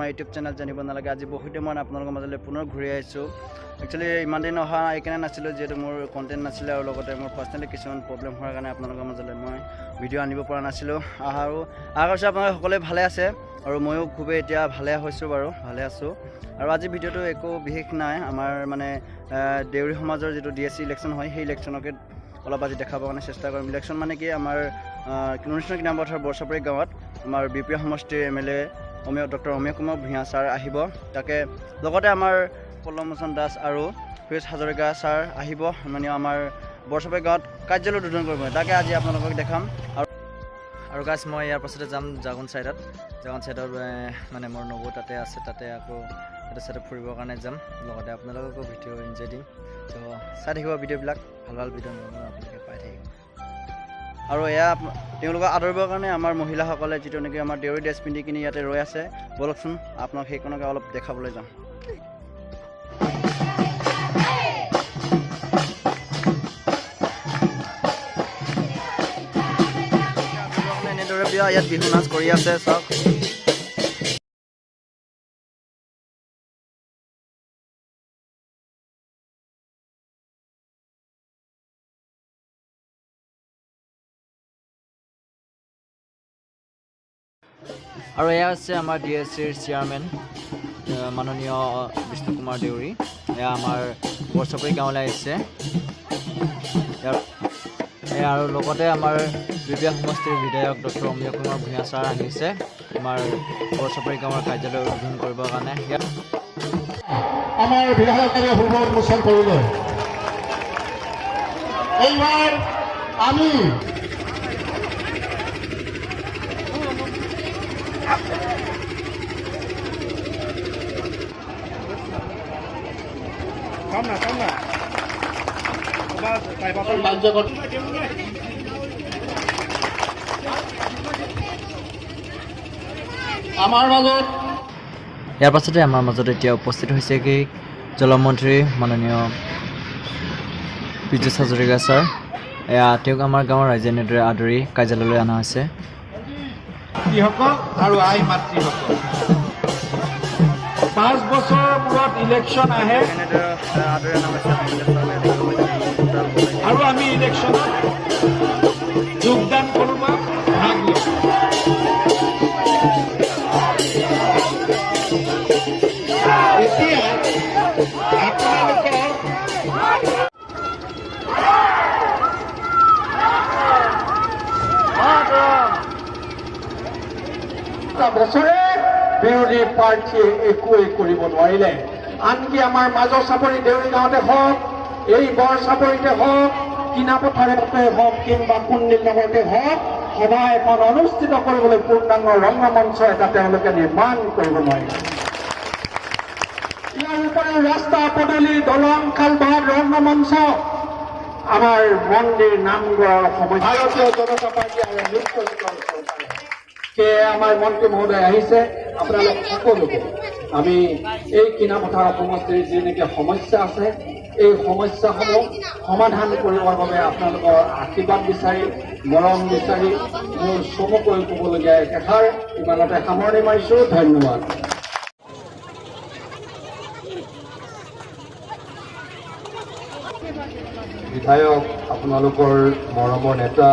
my YouTube channel. জানিব নালাগে, আজি বহুত দিন মই আপোনালোকৰ মাজলৈ পুনৰ ঘূৰি আহিছোঁ। একচুৱেলি ইমান দিন অহা এইকাৰণে নাছিলোঁ, যিহেতু মোৰ কণ্টেণ্ট নাছিলে আৰু লগতে মোৰ পাৰ্চনেলি কিছুমান প্ৰব্লেম হোৱাৰ কাৰণে আপোনালোকৰ মাজলৈ মই ভিডিঅ' আনিব পৰা নাছিলোঁ। আৰু আশা কৰিছোঁ আপোনালোকে সকলোৱে ভালে আছে আৰু ময়ো খুবেই এতিয়া ভালে হৈছোঁ বাৰু, ভালে আছোঁ। আৰু আজি ভিডিঅ'টো একো বিশেষ নাই, আমাৰ মানে দেউৰী সমাজৰ যিটো ডিএচি ইলেকশ্যন হয়, সেই ইলেকশ্যনকে অলপ আজি দেখাবৰ কাৰণে চেষ্টা কৰিম। ইলেকশ্যন মানে কি, আমাৰ অনুষ্ঠান কিনাপথাৰ বৰচাপৰি গাঁৱত আমাৰ বিহপুৰীয়া সমষ্টিৰ MLA doctor Amiya Kumar Bhuyan sir আহিব। তাকে লগতে আমাৰ পল্লৱলোচন দাস আৰু পীয়ুষ হাজৰিকা ছাৰ আহিব, মানে আমাৰ বৰচাপৰি গাঁৱত কাৰ্যালয় উদ্বোধন কৰিব। তাকে আজি আপোনালোকক দেখাম। আৰু গাইছ, মই ইয়াৰ পাছতে যাম জাগন চাইডত। জাগন চাইডত মানে মোৰ নবৌ তাতে আছে, তাতে আকৌ এটা চাইডত ফুৰিবৰ কাৰণে যাম। লগতে আপোনালোককো ভিডিঅ' এনজয় দিম। ত' চাই থাকিব ভিডিঅ'বিলাক, ভাল ভাল ভিডিঅ' আপোনালোকে পাই থাকিব। আৰু এয়া তেওঁলোকক আদৰিবৰ কাৰণে আমাৰ মহিলাসকলে, যিটো নেকি আমাৰ দেউৰী ড্ৰেছ পিন্ধি কিনি ইয়াতে ৰৈ আছে। ব'লকচোন, আপোনাক সেইকণকে অলপ দেখাবলৈ যাওঁ। এনেদৰে বিয়া ইয়াত বিহু নাচ কৰি আছে, চাওক। আৰু এয়া হৈছে আমাৰ ডিএছিৰ চেয়াৰমেন মাননীয় বিষ্ণু কুমাৰ দেউৰী। এয়া আমাৰ বৰচাপৰি গাঁৱলৈ আহিছে ইয়াৰ। এয়া আৰু লগতে আমাৰ বিহপুৰীয়া সমষ্টিৰ বিধায়ক ডক্টৰ অমিয় কুমাৰ ভূঞা ছাৰ আহিছে আমাৰ বৰচাপৰি গাঁৱৰ কাৰ্যালয় উদ্বোধন কৰিবৰ কাৰণে। ইয়াত আমাৰ বিধায়কে শুভ উন্মোচন কৰিলে। এইবাৰ আমি কাৰ্যকৰ্তা আমাৰ মাজত ইয়াৰ পাছতে আমাৰ মাজত এতিয়া উপস্থিত হৈছেগৈ জলমন্ত্ৰী মাননীয় পীযুষ হাজৰিকা ছাৰ। এয়া তেওঁক আমাৰ গাঁৱৰ ৰাইজে এনেদৰে আদৰি কাৰ্যালয়লৈ অনা হৈছে। মাতৃসকল আৰু আই মাতৃসকল, 5 বছৰৰ মূৰত ইলেকশ্যন আহে আৰু আমি ইলেকশ্যনত যোগদান কৰোঁ বা ভাগ লওঁ। এতিয়া আপোনালোকৰ বছৰে বিৰোধী প্ৰাৰ্থীয়ে একোৱেই কৰিব নোৱাৰিলে। আনকি আমাৰ মাজৰ চাপৰি দেউৰী গাঁৱতে হওক, এই বৰ চাপৰিতে হওক, কিনাপথাৰতে হওক, কিংবা কুণ্ডিল নগৰতে হওক, সভা এখন অনুষ্ঠিত কৰিবলৈ পূৰ্ণাংগ ৰংগমঞ্চ এটা তেওঁলোকে নিৰ্মাণ কৰিব নোৱাৰিলে। ইয়াৰ উপৰিও ৰাস্তা পদূলি, দলং, কালভাৰ্ট, ৰংগমঞ্চ, আমাৰ মন্দিৰ, নামঘৰৰ সমস্যা ভাৰতীয় জনতা পাৰ্টী আৰু মিত্ৰজোঁটৰ চৰকাৰে। সেয়ে আমাৰ মন্ত্ৰী মহোদয় আহিছে। আপোনালোক সকলোকে আমি এই কিনাপথাৰ সমষ্টিৰ যি নেকি সমস্যা আছে, এই সমস্যাসমূহ সমাধান কৰিবৰ বাবে আপোনালোকৰ আশীৰ্বাদ বিচাৰি, মৰম বিচাৰি মোৰ চমুকৈ ক'বলগীয়া একেষাৰ ইমানতে সামৰণি মাৰিছোঁ। ধন্যবাদ। বিধায়ক, আপোনালোকৰ মৰমৰ নেতা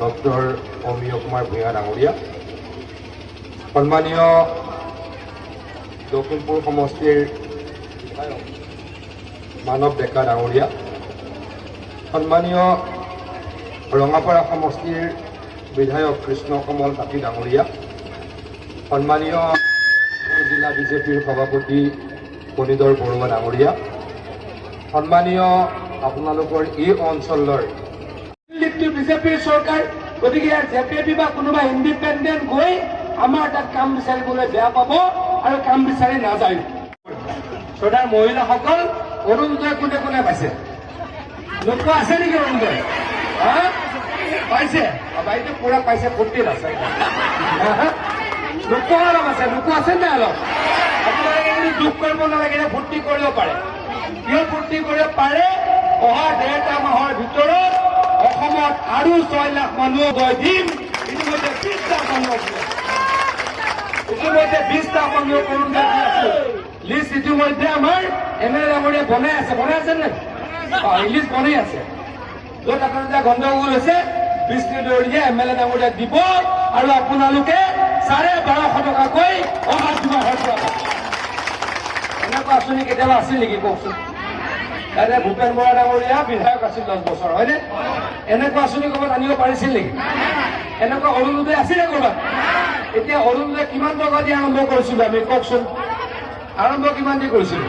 ডক্টৰ অমিয় কুমাৰ ভূঞা ডাঙৰীয়া, সন্মানীয় দক্ষিণপুৰ সমষ্টিৰ বিধায়ক মানৱ ডেকা ডাঙৰীয়া, সন্মানীয় ৰঙাপাৰা সমষ্টিৰ বিধায়ক কৃষ্ণ কমল তাঁতী ডাঙৰীয়া, সন্মানীয় জিলা বিজেপিৰ সভাপতি ফণীধৰ বৰুৱা ডাঙৰীয়া, সন্মানীয় আপোনালোকৰ এই অঞ্চলৰ দিল্লীতটো বিজেপিৰ চৰকাৰ, গতিকে ইয়াৰ জেপিপি বা কোনোবা ইণ্ডিপেণ্ডেণ্ট গৈ আমাৰ তাত কাম বিচাৰিবলৈ বেয়া পাব আৰু কাম বিচাৰি নাযায়। শ্ৰদ্ধাৰ মহিলাসকল, অৰুণোদয় কোনে কোনে পাইছে? নোপোৱা আছে নেকি অৰুণোদয়? হা, পাইছে? বাইদেউ পুৰা পাইছে, ফূৰ্তিত আছে। নোপোৱা অলপ আছে, নোপোৱা আছে নাই অলপ? আপোনালোকে কিন্তু দুখ কৰিব নালাগে, ফূৰ্তি কৰিব পাৰে। কিয় ফূৰ্তি কৰিব পাৰে? অহা 1.5টা মাহৰ ভিতৰত অসমত আৰু 6 লাখ মানুহ গৈ দিম। ইতিমধ্যে 20 লাখ মানুহ আছে। ইতিমধ্যে 20টা অসমীয়া অৰুণোদয় দি আছো। লিষ্ট ইতিমধ্যে আমাৰ এম এল এ ডাঙৰীয়া বনাই আছে। বনাই আছে নে? লিষ্ট বনাই আছে। য'ত আপোনালোকে গণ্ডগোল হৈছে, বিষ্ণু দেউৰীয়ে এম এল এ ডাঙৰীয়াক দিব আৰু আপোনালোকে 1250 টকাকৈ অহা দুমাহৰ পৰা পাব। এনেকুৱা আঁচনি কেতিয়াবা আছিল নেকি, কওকচোন? তাতে ভূপেন বৰা ডাঙৰীয়া বিধায়ক আছিল 10 বছৰ, হয়নে? এনেকুৱা আঁচনি ক'ৰবাত আনিব পাৰিছিল নেকি? এনেকুৱা অৰুণোদয় আছিলে ক'ৰবাত? এতিয়া অৰুণোদয় কিমান টকা দি আৰম্ভ কৰিছিলো আমি, কওকচোন? আৰম্ভ কিমান দি কৰিছিলো?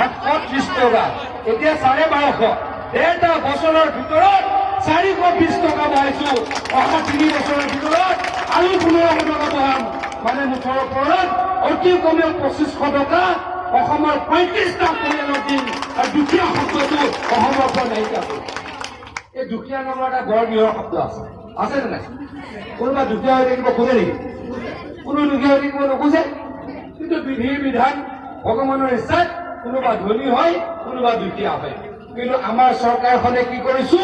830 টকা। এতিয়া 1250। ডেৰটা বছৰৰ ভিতৰত 420 টকা বঢ়াইছো। অহা 3 বছৰৰ ভিতৰত আৰু 1500 টকা বঢ়াম। মানে মুঠৰ ওপৰত অতি কমেও 2500 টকা অসমৰ 35টা পৰিয়ালক দিম আৰু দুখীয়া শব্দটো অসমৰ পৰা নাইকিয়া কৰিম। এই দুখীয়া নামৰ এটা বৰ গৃহৰ শব্দ আছে, আছে নে নাই? কোনোবা দুখীয়া হৈ থাকিব খোজে নেকি? কোনো দুখীয়া হৈ থাকিব নোখোজে। কিন্তু বিধিৰ বিধান, ভগৱানৰ ইচ্ছাত কোনোবা ধনী হয়, কোনোবা দুখীয়া হয়। কিন্তু আমাৰ চৰকাৰখনে কি কৰিছো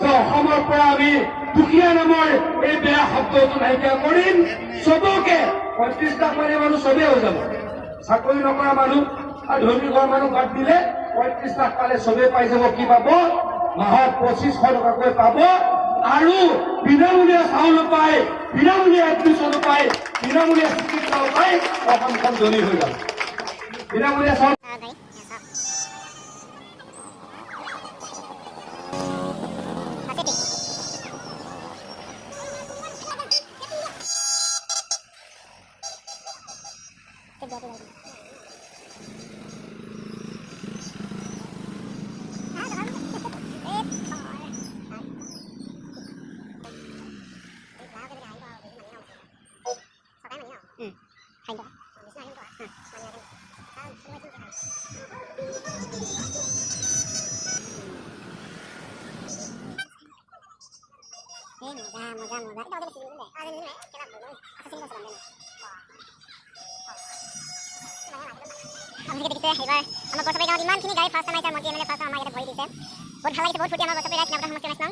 যে অসমৰ পৰা আমি দুখীয়া নামৰ এই বেয়া শব্দটো নাইকিয়া কৰিম। চবকে 35 লাখ মানে মানুহ চবেই হৈ যাব। চাকৰি নকৰা মানুহ আৰু ধনী ঘৰৰ মানুহ বাদ দিলে 35 লাখ পালে চবেই পাই যাব। কি পাব? মাহত 2500 টকাকৈ পাব আৰু বিনামূলীয়া চাউলো পায়, বিনামূলীয়া এডমিশ্যনো পায়, বিনামূলীয়া চিকিৎসাও পায়। অসমখন ধনী হৈ যাব। বিনামূলীয়া চাউল গাড়ী চাওক আছে। ঠিক। ঠিক, বেয়াটো গাড়ী। মজা মজা মজা। আপোনালোকে দেখিছে, এইবাৰ আমাৰ বৰচাপৰি গাঁৱত ইমানখিনি গাড়ী ফাৰ্ষ্ট টাইম আহিছে। মন্ত্ৰী এম এল এ ফাৰ্ষ্ট আমাৰ ইয়াতে ভৰি দিছে। বহুত ভাল লাগিছে, বহুত ফূৰ্তি। আমাৰ বৰচাপৰি ৰাইজ, চিনাপথাৰ সমষ্টি 19 নং,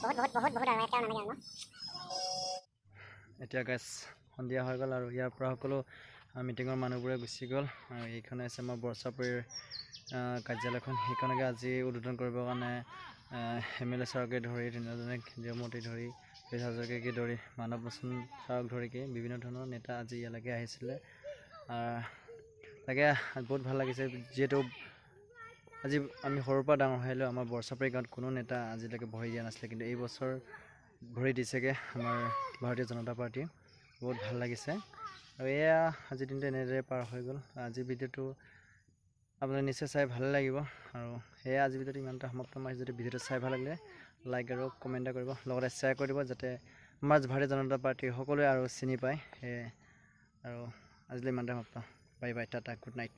বহুত বহুত বহুত বহুত আৰু ইয়াতকৈ আৰু নালাগে আৰু ন। এতিয়া গাইছ, সন্ধিয়া হৈ গ'ল আৰু ইয়াৰ পৰা সকলো মিটিঙৰ মানুহবোৰে গুচি গ'ল। আৰু এইখনে হৈছে আমাৰ বৰচাপৰিৰ কাৰ্যালয়খন। সেইখনকে আজি উদ্বোধন কৰিবৰ কাৰণে এম এল এ ছাৰকে ধৰি, তিনিজনে কেন্দ্ৰীয় মন্ত্ৰী ধৰি, পীযুষ হাজৰিকাকে ধৰি, মানৱ বচন ছাৰক ধৰিকে বিভিন্ন ধৰণৰ নেতা আজি ইয়ালৈকে আহিছিলে। তাকে বহুত ভাল লাগিছে, যিহেতু আজি আমি সৰুৰ পৰা ডাঙৰ হৈ আহিলোঁ, আমাৰ বৰচাপৰি গাঁৱত কোনো নেতা আজিলৈকে ভৰি দিয়া নাছিলে। কিন্তু এই বছৰ ভৰি দিছেগৈ আমাৰ ভাৰতীয় জনতা পাৰ্টীয়ে। বহুত ভাল লাগিছে। আৰু এয়া আজিৰ দিনটো এনেদৰে পাৰ হৈ গ'ল। আজিৰ ভিডিঅ'টো আপোনালোকে নিশ্চয় চাই ভালে লাগিব। আৰু সেয়া আজিৰ ভিডিঅ'টো ইমানতে সমাপ্ত মাৰিছোঁ। যদি ভিডিঅ'টো চাই ভাল লাগিলে লাইক আৰু কমেণ্ট এটা কৰিব, লগতে শ্বেয়াৰ কৰি দিব, যাতে আমাৰ ভাৰতীয় জনতা পাৰ্টীৰ সকলোৱে আৰু চিনি পায়। সেয়ে আৰু আজিলৈ ইমানতে সমাপ্ত। Bye bye, tata, good night.